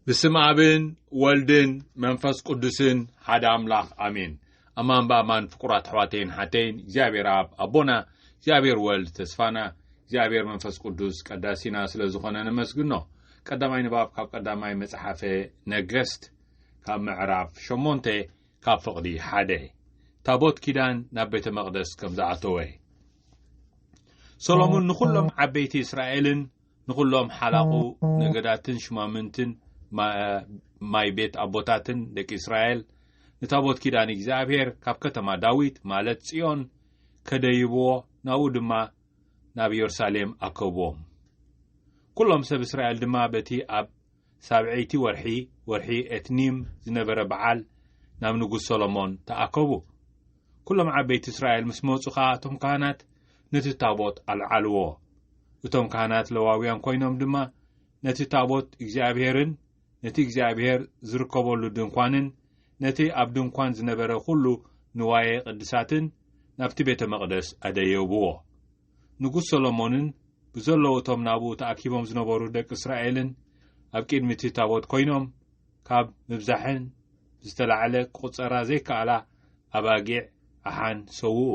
ብስም ኣብን ወልድን መንፈስ ቅዱስን ሓደ ኣምላኽ ኣሜን። ኣማን ብኣማን ፍቁራት ኣሕዋተይን ሓተይን እግዚኣብሔር ኣብ ኣቦና እግዚኣብሔር ወልድ ተስፋና እግዚኣብሔር መንፈስ ቅዱስ ቀዳሲና ስለ ዝኾነ ነመስግኖ። ቀዳማይ ንባብ ካብ ቀዳማይ መጽሓፈ ነገስት ካብ ምዕራፍ ሸሞንተ ካብ ፍቕዲ ሓደ። ታቦት ኪዳን ናብ ቤተ መቕደስ ከም ዝኣተወ። ሰሎሞን ንኹሎም ዓበይቲ እስራኤልን ንኹሎም ሓላቑ ነገዳትን ሽማምንትን ማ-፣ ማይ ቤት ኣቦታትን ደቂ እስራኤል ንታቦት ኪዳን እግዚኣብሔር ካብ ከተማ ዳዊት ማለት ጽዮን ከደይብዎ ናብኡ ድማ ናብ ኢየሩሳሌም ኣከብዎም። ኩሎም ሰብ እስራኤል ድማ በቲ ኣብ ሳብዐይቲ ወርሒ፣ ወርሒ ኤትኒም ዝነበረ በዓል ናብ ንጉስ ሰሎሞን ተኣከቡ። ኩሎም ዓበይቲ እስራኤል ምስ መጹ ኸኣ እቶም ካህናት ነቲ ታቦት ኣልዓልዎ። እቶም ካህናት ለዋውያን ኮይኖም ድማ ነቲ ታቦት እግዚኣብሔርን ነቲ እግዚኣብሔር ዝርከበሉ ድንኳንን ነቲ ኣብ ድንኳን ዝነበረ ኩሉ ንዋየ ቅድሳትን ናብቲ ቤተ መቕደስ ኣደየብዎ። ንጉስ ሰሎሞንን ብዘለዉ እቶም ናብኡ ተኣኪቦም ዝነበሩ ደቂ እስራኤልን ኣብ ቅድሚ እቲ ታቦት ኮይኖም ካብ ምብዛሕን ዝተላዕለ ክቑጸራ ዘይከኣላ ኣባጊዕ ኣሓን ሰውኡ።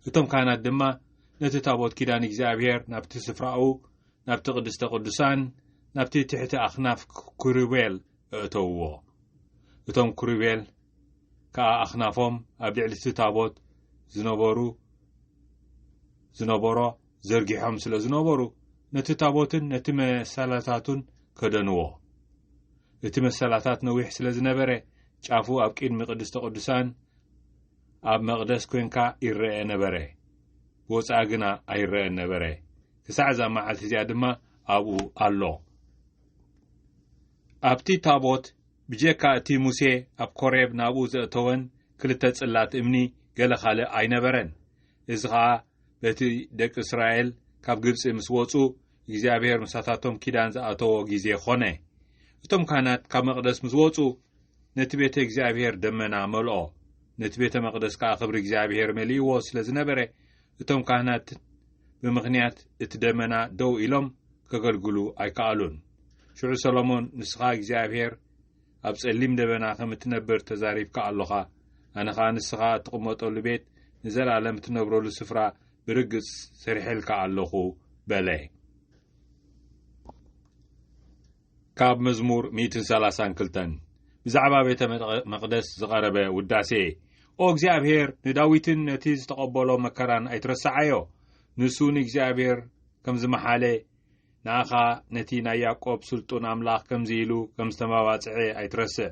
እቶም ካህናት ድማ ነቲ ታቦት ኪዳን እግዚኣብሔር ናብቲ ስፍራኡ፣ ናብቲ ቅድስተ ቅዱሳን፣ ናብቲ ትሕቲ ኣኽናፍ ክሩቤል ኣእተውዎ። እቶም ክሩቤል ከኣ ኣኽናፎም ኣብ ልዕሊ እቲ ታቦት ዝነበሩ፣ ዝነበሮ ዘርጊሖም ስለ ዝነበሩ፣ ነቲ ታቦትን ነቲ መሰላታቱን ከደንዎ። እቲ መሰላታት ነዊሕ ስለ ዝነበረ፣ ጫፉ ኣብ ቅድሚ ቅድስተ ቅዱሳን ኣብ መቕደስ ኮንካ ይረአ ነበረ። ብወጻኢ ግና ኣይረአን ነበረ። ክሳዕ እዛ መዓልቲ እዚኣ ድማ ኣብኡ ኣሎ። ኣብቲ ታቦት ብጀካ እቲ ሙሴ ኣብ ኮሬብ ናብኡ ዘእተወን ክልተ ጽላት እምኒ ገለ ካልእ ኣይነበረን። እዚ ኸኣ በቲ ደቂ እስራኤል ካብ ግብጺ ምስ ወጹ እግዚኣብሔር ምሳታቶም ኪዳን ዝኣተዎ ግዜ ኾነ። እቶም ካህናት ካብ መቕደስ ምስ ወጹ ነቲ ቤተ እግዚኣብሔር ደመና መልኦ። ነቲ ቤተ መቕደስ ከኣ ክብሪ እግዚኣብሔር መሊእዎ ስለ ዝነበረ እቶም ካህናት ብምኽንያት እቲ ደመና ደው ኢሎም ከገልግሉ ኣይከኣሉን። ሽዑ ሰሎሞን፣ "ንስኻ እግዚኣብሔር ኣብ ጸሊም ደበና ከም እትነብር ተዛሪብካ ኣሎኻ፣ ኣነ ኸኣ ንስኻ እትቕመጠሉ ቤት ንዘለኣለም እትነብረሉ ስፍራ ብርግጽ ሰሪሐልካ ኣለኹ" በለ። ካብ መዝሙር ሚእትን ሰላሳን ክልተን። ብዛዕባ ቤተ መቕደስ ዝቐረበ ውዳሴ። ኦ እግዚኣብሔር፣ ንዳዊትን ነቲ ዝተቐበሎ መከራን ኣይትረስዓዮ። ንሱ ንእግዚኣብሔር ከም ዝመሓለ፣ ንኣኻ ነቲ ናይ ያዕቆብ ስልጡን ኣምላኽ ከምዚ ኢሉ ከም ዝተመባጽዐ ኣይትረስዕ።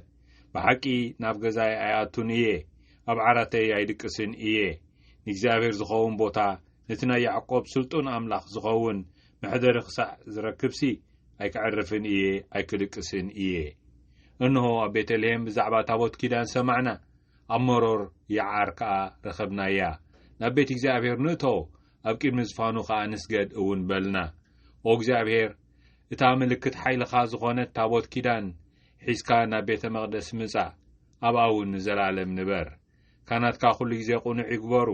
ብሓቂ ናብ ገዛይ ኣይኣቱን እየ፣ ኣብ ዓራተይ ኣይድቅስን እየ። ንእግዚኣብሔር ዝኸውን ቦታ፣ ነቲ ናይ ያዕቆብ ስልጡን ኣምላኽ ዝኸውን መሕደሪ ክሳዕ ዝረክብሲ፣ ኣይክዕርፍን እየ፣ ኣይክድቅስን እየ። እንሆ ኣብ ቤተልሔም ብዛዕባ ታቦት ኪዳን ሰማዕና፣ ኣብ መሮር ይዓር ከኣ ረኸብናያ። ናብ ቤት እግዚኣብሔር ንእቶ፣ ኣብ ቅድሚ ዝፋኑ ከኣ ንስገድ እውን በልና። ኦ እግዚኣብሔር፣ እታ ምልክት ሓይልኻ ዝኾነት ታቦት ኪዳን ሒዝካ ናብ ቤተ መቕደስ ምጻእ፣ ኣብኣ እውን ንዘለኣለም ንበር። ካህናትካ ኩሉ ግዜ ቅኑዕ ይግበሩ፣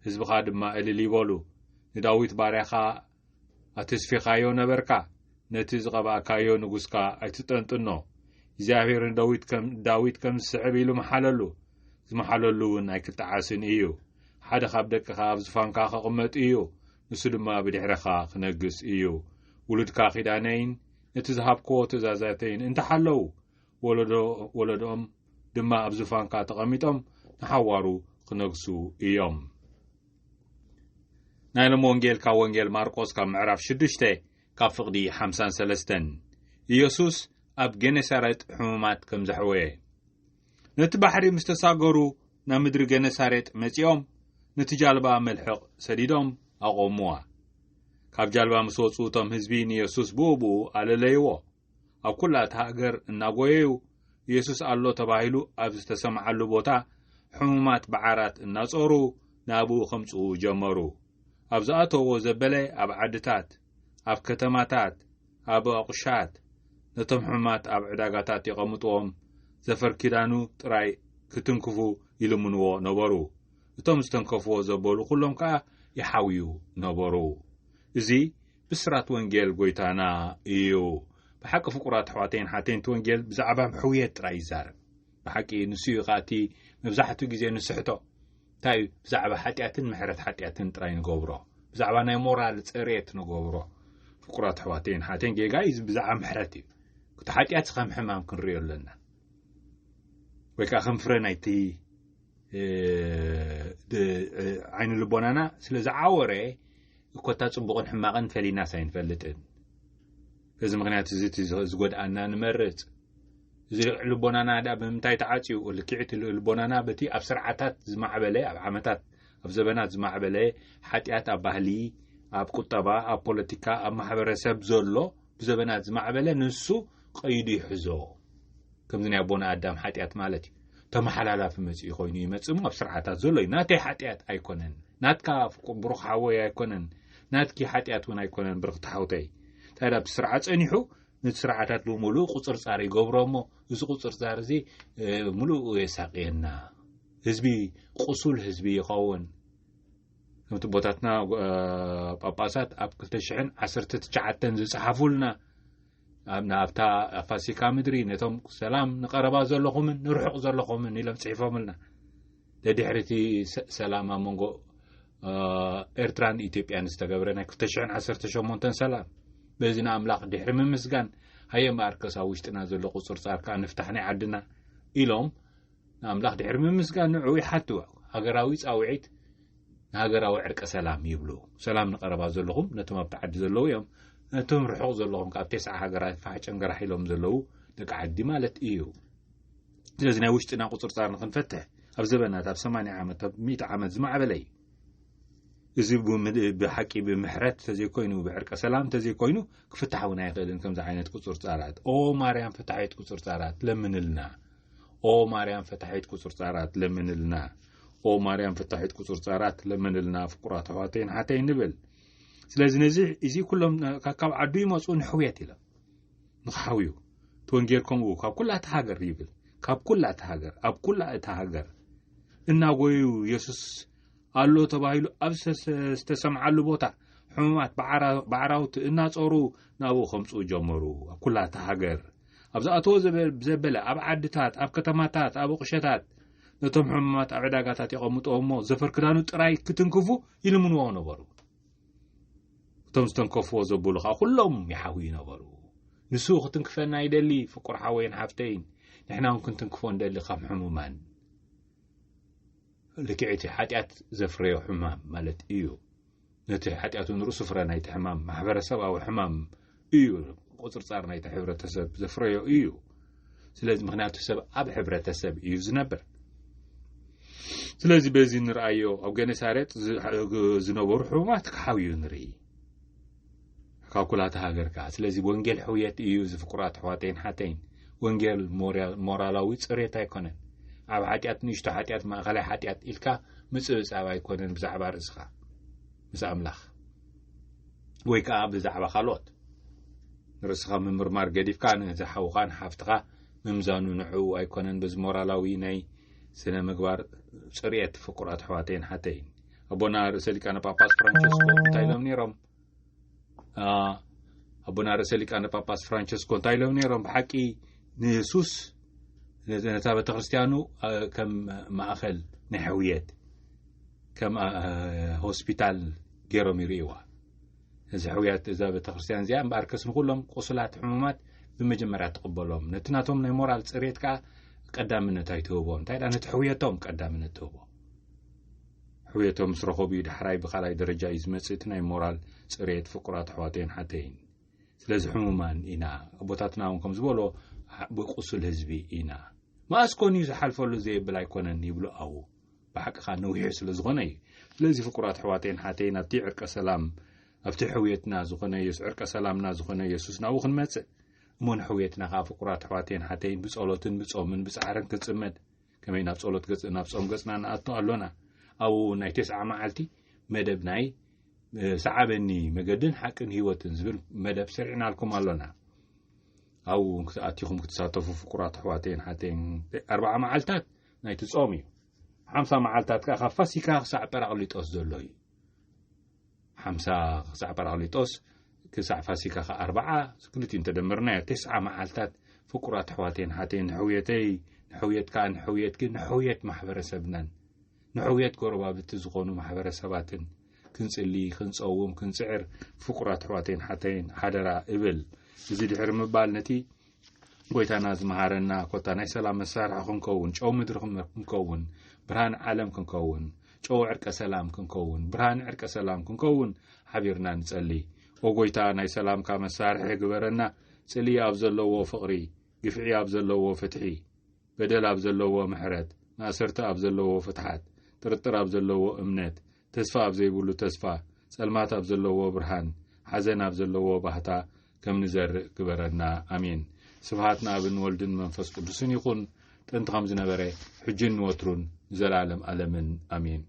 ህዝብኻ ድማ እልል ይበሉ። ንዳዊት ባርያኻ ኣተስፊኻዮ ነበርካ፣ ነቲ ዝቐባእካዮ ንጉስካ ኣይትጠንጥኖ። እግዚኣብሔር ንዳዊት ከም፣ ዳዊት ከም ዝስዕብ ኢሉ መሓለሉ፣ ዝመሓለሉ እውን ኣይክጠዓስን እዩ። ሓደ ካብ ደቅኻ ኣብ ዝፋንካ ክቕመጥ እዩ፣ ንሱ ድማ ብድሕረኻ ክነግስ እዩ። ውሉድካ ኪዳነይን ነቲ ዝሃብክዎ ትእዛዛተይን እንተሓለዉ፣ ወለዶ፣ ወለዶኦም ድማ ኣብ ዝፋንካ ተቐሚጦም ንሓዋሩ ክነግሱ እዮም። ናይ ሎም ወንጌል ካብ ወንጌል ማርቆስ ካብ ምዕራፍ ሽዱሽተ ካብ ፍቕዲ ሓምሳን ሰለስተን። ኢየሱስ ኣብ ገነሳሬጥ ሕሙማት ከም ዘሕወየ። ነቲ ባሕሪ ምስ ተሳገሩ ናብ ምድሪ ገነሳሬጥ መጺኦም ነቲ ጃልባ መልሕቕ ሰዲዶም ኣቖምዋ። ካብ ጃልባ ምስ ወጹ እቶም ህዝቢ ንየሱስ ብኡ ብኡ ኣለለይዎ። ኣብ ኩላ እታ ሃገር እናጎየዩ፣ የሱስ ኣሎ ተባሂሉ ኣብ ዝተሰምዓሉ ቦታ፣ ሕሙማት ብዓራት እናጾሩ ናብኡ ከምጽኡ ጀመሩ። ኣብ ዝኣተዎ ዘበለ ኣብ ዓድታት፣ ኣብ ከተማታት፣ ኣብ ኣቑሻት፣ ነቶም ሕሙማት ኣብ ዕዳጋታት የቐምጥዎም፣ ዘፈር ኪዳኑ ጥራይ ክትንክፉ ይልምንዎ ነበሩ። እቶም ዝተንከፍዎ ዘበሉ ኩሎም ከኣ ይሓውዩ ነበሩ። እዚ ብስራት ወንጌል ጐይታና እዩ። ብሓቂ ፍቁራት ኣሕዋተይን ሓተይን፣ እቲ ወንጌል ብዛዕባ ሕውየት ጥራይ ይዛረብ። ብሓቂ ንሱ እዩ ከኣ እቲ መብዛሕትኡ ግዜ ንስሕቶ። እንታይ እዩ? ብዛዕባ ሓጢኣትን ምሕረት ሓጢኣትን ጥራይ ንገብሮ። ብዛዕባ ናይ ሞራል ጽሬት ንገብሮ። ፍቁራት ኣሕዋተይን ሓተይን፣ ጌጋ እዩ፣ እዚ ብዛዕባ ምሕረት እዩ። እቲ ሓጢኣት ከም ሕማም ክንሪኦ ኣለና። ወይ ከኣ ከም ፍረ ናይቲ፣ እ፣ ድ-፣ እ፣ ዓይኒ ልቦናና ስለ ዝዓወረ፣ እኮ እታ ጽቡቕን ሕማቕን ፈሊናስ ኣይንፈልጥን። በዚ ምኽንያት እዚ እቲ ዝ-፣ ዝጎድኣና ንመርጽ። እዚ ልዑል ልቦናና ደኣ ብምንታይ ተዓጽዩ? ልክዕ እቲ ልዑል ልቦናና በቲ ኣብ ስርዓታት ዝማዕበለ፣ ኣብ ዓመታት፣ ኣብ ዘበናት ዝማዕበለ ሓጢኣት፣ ኣብ ባህሊ፣ ኣብ ቁጠባ፣ ኣብ ፖለቲካ፣ ኣብ ማሕበረሰብ ዘሎ ብዘበናት ዝማዕበለ ንሱ ቀይዱ ይሕዞ። ከምዚ ናይ ኣቦና ኣዳም ሓጢኣት ማለት እዩ። ተመሓላላፊ መጽኡ ኮይኑ ይመጽእ እሞ ኣብ ስርዓታት ዘሎ እዩ። ናተይ ሓጢኣት ኣይኮነን፣ ናትካ ፍቁ-፣ ብሩኽ ሓወይ ኣይኮነን፣ ናትኪ ሓጢኣት እውን ኣይኮነን ብርኽቲ ሓውተይ። እንታይ ደኣ፣ ብስርዓት ጸኒሑ ነቲ ስርዓታት ብምሉእ ቁጽርጻር ይገብሮ እሞ፣ እዚ ቁጽርጻር እዚ፣ እ፣ ምሉእ የሳቅየና። ህዝቢ ቁሱል ህዝቢ ይኸውን። ከምቲ ቦታትና፣ እ፣ ጳጳሳት ኣብ ክልተ ሽሕን ዓሰርተ ትሽዓተን ዝጸሓፉልና፣ ኣብ፣ ናብታ ፋሲካ ምድሪ ነቶም ሰላም ንቀረባ ዘለኹምን ንርሑቕ ዘለኹምን ኢሎም ጽሒፎምልና። ደድሕሪ እቲ ሰ-፣ ሰላም ኣብ መንጎ፣ እ፣ ኤርትራን ኢትዮጵያን ዝተገብረ ናይ ክልተ ሽሕን ዓሰርተ ሸሞንተን ሰላም፣ በዚ ንኣምላኽ ድሕሪ ምምስጋን፣ ሃየ እምበኣርከስ ኣብ ውሽጥና ዘሎ ቁጽርጻር ከኣ ንፍታሕ ናይ ዓድና ኢሎም ንኣምላኽ ድሕሪ ምምስጋን ንዕኡ ይሓትዎ። ሃገራዊ ጻውዒት ንሃገራዊ ዕርቀ ሰላም ይብሉ። ሰላም ንቀረባ ዘለኹም ነቶም ኣብቲ ዓዲ ዘለዉ እዮም። ነቶም ርሑቕ ዘለኹም ካብ ተስዓ ሃገራት ፋሕ ጨንገራሕ ኢሎም ዘለዉ ደቂ ዓዲ ማለት እዩ። ስለዚ ናይ ውሽጥና ቁጽርጻር ንኽንፈትሕ ኣብ ዘበናት፣ ኣብ ሰማንያ ዓመት፣ ኣብ ሚእቲ ዓመት ዝማዕበለ እዩ። እዚ ብም-፣ ብሓቂ ብምሕረት ተዘይኮይኑ፣ ብዕርቀ ሰላም ተዘይኮይኑ ክፍታሕ እውን ኣይኽእልን። ከምዚ ዓይነት ቁጽርጻራት፣ ኦ ማርያም ፈታሒት ቁጽርጻራት ለምንልና። ኦ ማርያም ፈታሒት ቁጽርጻራት ለምንልና። ኦ ማርያም ፈታሒት ቁጽርጻራት ለምንልና። ፍቁራት ኣሕዋተይን ሓተይን ንብል። ስለዚ ነዚ፣ እዚ ኩሎም ካብ፣ ካብ ዓዱ ይመጹ ንሕውየት ኢሎም ንኽሓውዩ። እቲ ወንጌል ከምኡ ካብ ኩላ እታ ሃገር ይብል። ካብ ኩላ እታ ሃገር፣ ኣብ ኩላ እታ ሃገር እናጎዩ የሱስ ኣሎ ተባሂሉ ኣብ ዝተ-፣ ዝተሰምዓሉ ቦታ ሕሙማት ብዓራ-፣ ብዓራውቲ እናጾሩ ናብኡ ከምጽኡ ጀመሩ። ኣብ ኩላ እታ ሃገር ኣብ ዝኣተዎ ዘበ-፣ ዘበለ፣ ኣብ ዓድታት፣ ኣብ ከተማታት፣ ኣብ ቁሸታት ነቶም ሕሙማት ኣብ ዕዳጋታት የቐምጥዎ እሞ ዘፈር ክዳኑ ጥራይ ክትንክፉ ይልምንዎ ነበሩ። እቶም ዝተንከፍዎ ዘብሉ ኸኣ ኩሎም ይሓውዩ ነበሩ። ንሱ ክትንክፈና ይደሊ፣ ፍቁር ሓወይን ሓፍተይን፣ ንሕና እውን ክንትንክፎ ንደሊ ከም ሕሙማን። ልክዕ እቲ ሓጢኣት ዘፍረዮ ሕማም ማለት እዩ። ነቲ ሓጢኣት እውን ርእሱ ፍረ ናይቲ ሕማም፣ ማሕበረሰባዊ ሕማም እዩ። ቁጽርጻር ናይቲ ሕብረተሰብ ዘፍረዮ እዩ። ስለዚ ምኽንያቱ ሰብ ኣብ ሕብረተሰብ እዩ ዝነብር። ስለዚ በዚ ንርኣዮ፣ ኣብ ገነሳሬጥ ዝ-፣ ዝነበሩ ሕሙማት ክሓውዩ ንርኢ። ካብ ኩላተ ሃገር ከኣ። ስለዚ ወንጌል ሕውየት እዩ፣ እዚ ፍቁራት ኣሕዋተይን ሓተይን። ወንጌል ሞራ-፣ ሞራላዊ ጽሬት ኣይኮነን። ኣብ ሓጢኣት፣ ንእሽቶ ሓጢኣት፣ ማእከላይ ሓጢኣት ኢልካ ምጽብጻብ ኣይኮነን ብዛዕባ ርእስኻ ምስ ኣምላኽ። ወይ ከኣ ብዛዕባ ካልኦት። ንርእስኻ ምምርማር ገዲፍካ፣ ንዝሓውኻን ሓፍትኻ ምምዛኑ ንዕኡ ኣይኮነን። በዚ ሞራላዊ ናይ ስነ ምግባር ጽርየት ፍቁራት ኣሕዋተይን ሓተይን። ኣቦና ርእሰ ሊቃነ ጳጳስ ፍራንቸስኮ እንታይ ኢሎም ነይሮም? ኣ፣ ኣቦና ርእሰ ሊቃነ ጳጳስ ፍራንቸስኮ እንታይ ኢሎም ነይሮም? ብሓቂ ንየሱስ ነቲ፣ ነታ ቤተክርስትያኑ፣ ኣ፣ ከም ማእከል ናይ ሕውየት፣ ከም፣ ኣ፣ ሆስፒታል ገይሮም ይርእይዋ። እዚ ሕውያት እዛ ቤተክርስትያን እዚኣ እምበኣርከስ ንኹሎም ቁሱላት ሕሙማት ብመጀመርያ ትቕበሎም። ነቲ ናቶም ናይ ሞራል ጽሬት ከኣ ቀዳምነት ኣይትህቦም። እንታይ ደኣ ነቲ ሕውየቶም ቀዳምነት ትህቦ። ሕውየቶም ምስ ረኸቡ እዩ ዳሕራይ ብኻልኣይ ደረጃ እዩ ዝመጽእ እቲ ናይ ሞራል ጽሬት ፍቁራት ኣሕዋተይን ሓተይን። ስለዚ ሕሙማን ኢና። ኣቦታትና እውን ከም ዝበሎ ብቁሱል ህዝቢ ኢና። መኣስ ኮን እዩ ዝሓልፈሉ ዘየብል ኣይኮነን ይብሉ ኣው። ብሓቂ ከኣ ነዊሑ ስለ ዝኾነ እዩ። ስለዚ ፍቁራት ኣሕዋተይን ሓተይን ኣብቲ ዕርቀ ሰላም፣ ኣብቲ ሕውየትና ዝኾነ የሱ-፣ ዕርቀ ሰላምና ዝኾነ የሱስ ናብኡ ክንመጽእ እሞ ንሕውየትና ከኣ ፍቁራት ኣሕዋተይን ሓተይን ብጸሎትን ብጾምን ብጻዕርን ክንጽመድ ከመይ ናብ ጸሎት ገጽ-፣ ናብ ጾም ገጽና ንኣቱ ኣሎና። ኣብኡ እውን ናይ ተስዓ መዓልቲ መደብ ናይ፣ እ፣ ሰዓበኒ መገድን ሓቅን ህይወትን ዝብል መደብ ሰሪዕናልኩም ኣሎና። ኣብኡ እውን ክት-፣ ኣቲኹም ክትሳተፉ ፍቁራት ኣሕዋተይን ሓተይን። ኣርብዓ መዓልታት ናይቲ ጾም እዩ። ሓምሳ መዓልታት ከኣ ካብ ፋሲካ ክሳዕ ጳራቅሊጦስ ዘሎ እዩ። ሓምሳ ክሳዕ ጳራቅሊጦስ ክሳዕ ፋሲካ ከ ኣርባዓ፣ ክልቲኡ እንተደመርናዮ፣ ተስዓ መዓልታት ፍቁራት ኣሕዋተይን ሓተይን፣ ንሕውየተይ፣ ንሕውየትካ፣ ንሕውየትኪ፣ ንሕውየት ማሕበረሰብናን፣ ንሕውየት ጎረባብቲ ዝኾኑ ማሕበረሰባትን ክንጽሊ፣ ክንጸውም፣ ክንጽዕር፣ ፍቁራት ኣሕዋተይን ሓተይን፣ ሓደራ እብል። እዚ ድሕሪ ምባል፣ ነቲ ጎይታና ዝመሃረና፣ ኮታ ናይ ሰላም መሳርሒ ክንከውን፣ ጨው ምድሪ ክም-፣ ክንከውን፣ ብርሃን ዓለም ክንከውን፣ ጨው ዕርቀ ሰላም ክንከውን፣ ብርሃን ዕርቀ ሰላም ክንከውን ሓቢርና ንጸሊ። ኦ ጎይታ፣ ናይ ሰላምካ መሳርሒ ግበረና። ጽልኢ ኣብ ዘለዎ ፍቕሪ፣ ግፍዒ ኣብ ዘለዎ ፍትሒ፣ በደል ኣብ ዘለዎ ምሕረት፣ ማእሰርቲ ኣብ ዘለዎ ፍትሓት፣ ጥርጥር ኣብ ዘለዎ እምነት፣ ተስፋ ኣብ ዘይብሉ ተስፋ፣ ጸልማት ኣብ ዘለዎ ብርሃን፣ ሓዘን ኣብ ዘለዎ ባህታ ከም ንዘርእ ግበረና። ኣሜን። ስብሃት ንኣብን ወልድን መንፈስ ቅዱስን ይኹን፣ ጥንቲ ከም ዝነበረ፣ ሕጅን ንወትሩን ንዘለዓለም ኣለምን። ኣሜን።